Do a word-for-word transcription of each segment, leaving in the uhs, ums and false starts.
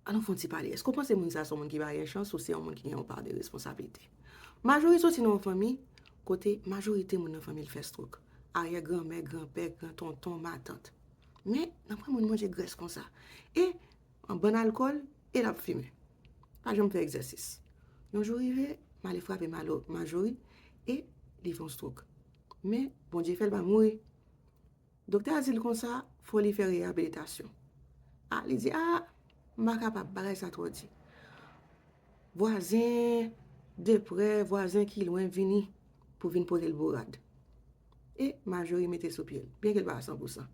Ann nou fè yon ti pale. Èske w panse moun sa a se yon moun ki pa gen chans ou se yon moun ki gen yon pa de responsablite? Majori soti nan yon fanmi kote majorite moun nan fanmi l fè stroke. Aryè granmè, granpè, gran tonton, matant. Men, nan pwen moun manje grès konsa. E, yon bann alkòl, e l ap fimen. Pa janm fè egzèsis. Yon jou rive, malè frape malo-, majori, e li fè yon stroke. Men, Bondye fè l pa mouri. Doktè a di l konsa, fò li fè reyabilitasyon. A, li di, a, m pa kapab, bagay sa twò di. Vwazen de prè, vwazen ki lwen vini pou vin pote l bourad. E majori mete sou pye l, byen ke l pa a san pou san.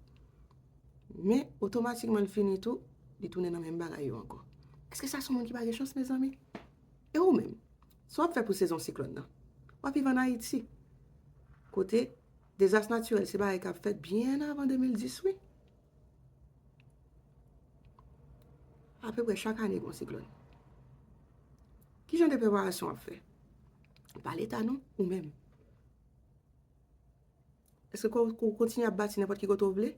Men, otomatikman l fini tou, li tounen nan menm bagay yo ankò. Èske sa se yon moun ki pa gen chans, mezanmi? E ou menm? Sa w ap fè pou sezon siklòn nan? W ap viv ann Ayiti, kote dezas natirèl se bagay k ap fèt byen avan de mil dis, wi. Apeprè chak ane gen yon siklòn. Ki jan de preparasyon w ap fè? Pa Leta non, ou menm. Èske w, w kontinye ap bati nenpòt ki kote w vle?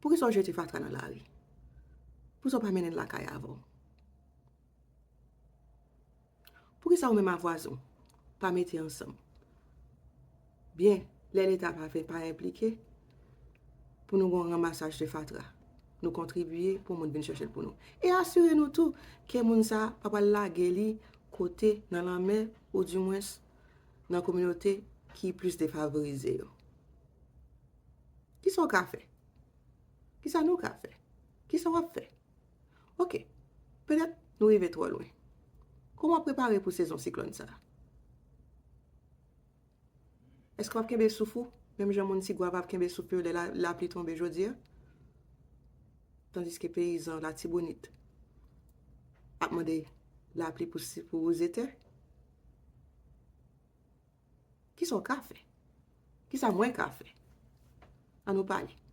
Poukisa w jete fatra nan lari? Poukisa w pa mennen l lakay avè w? Poukisa ou menm ak vwazen w pa mete ansanm? Byen, lè Leta pa fè, pa enplike, pou nou gen yon ranmasaj de fatra, nou kontribye pou moun vin chèche l pou nou. E asire nou tou ke moun sa a pa pral lage li kote nan lanmè, oudimwens nan kominote ki plis defavorize yo. Kisa w ka fè? Kisa nou ka fè? Kisa w ap fè? Oke, petèt nou rive twò lwen. Kòman w ap prepare pou sezon siklòn sa a? Èske w ap kenbe souf ou, menm jan moun Tigwav ap kenbe souf yo lè la, lapli tonbe jodi a? Tandiske peyizan Latibonit ap mande lapli pou si, pou wouze tè. Kisa w ka fè? Kisa mwen ka fè? Ann nou pale.